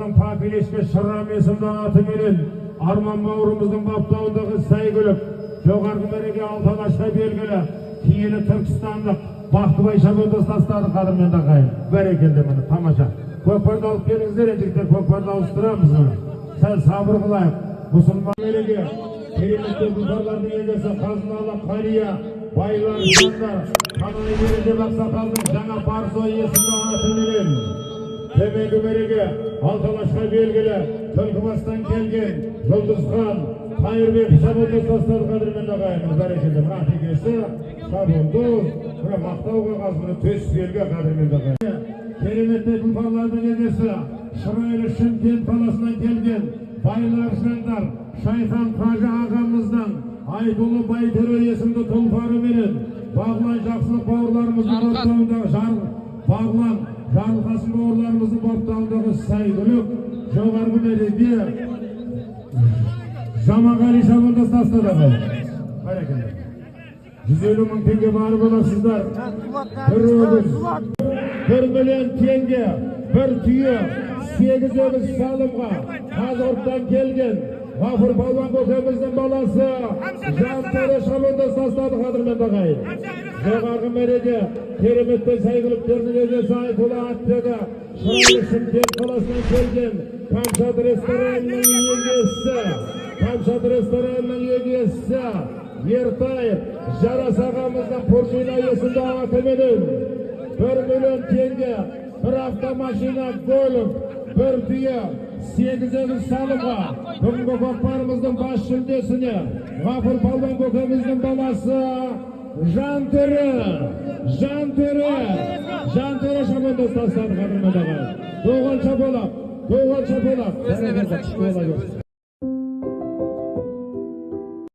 Алматының Папилешке Шырам есімді атыменен Арман бауырымыздың баптауындағы Сәйгүлік. Жоғарғы мәреге Алты Алашқа белгілі киелі түркістандық Бақтыбай шабандоз тастады, қадірменді ағайын. Бәрекелді, міне, тамаша. Көкпарды алып келіңіздер, жігіттер, көкпарды ауыстырамыз, міне. Сәл сабыр қылайық. Мұсылман мәреге керемет тұлпарлардың егесі, қазыналы қария байлар жандар Қанай Ережеп ақсақалдың жаңа Барзо есімді атыменен. Төменгі мәреге Алты Алашқа белгілі Түлкібастан келген Жұлдызхан Қайырбек шабандоз тастады, қадірменді ағайын. Бәрекелді, мына ат егесі шабандоз, мына мақтау қағаз, мына төс белгі, қадірменді ағайын. Кереметті тұлпарлардың егесі, шырайлы Шымкент қаласынан келген байлар жандар Шайхан қажы ағамыздың Айтулы Байтөре есімді тұлпарыменен Бағлан Жақсылық бауырларымыздың баптауындағы жар Бағлан Жарылқасын бауырларымыздың баптауындағы Сәйгүлік. Жоғарғы мәреге Жаманғали шабандоз тастады, ағайын. Бәрекелді, 150 000 теңге бар боласыздар. Бір өгіз, 1 миллион теңге, бір түйе, сегіз өгіз салымға Қазығұрттан келген Ғафур палуан көкеміздің баласы Жантөре шабандоз тастады, қадірменді ағайын. Жоғарғы мәреге кереметті сәйгүліктердің егесі, айтулы атбегі, шырайлы Шымкент қаласынан келген Камшат ресторанының егесі, Камшат ресторанының егесі Ертаев Жарас ағамыздың Пуржина есімді атыменен 1 миллион теңге, бір автомашина Гольф, бір түйе, сегіз өгіз салымға бүгінгі көкпарымыздың бас жүлдесіне Ғафур палуан көкеміздің баласы Жантөре, Жантөре, Жантөре шабандоз тастады, қадірменді ағайын. Доғанша болақ, доғанша болақ. Өзіне берсекші, өзіне, өзіне.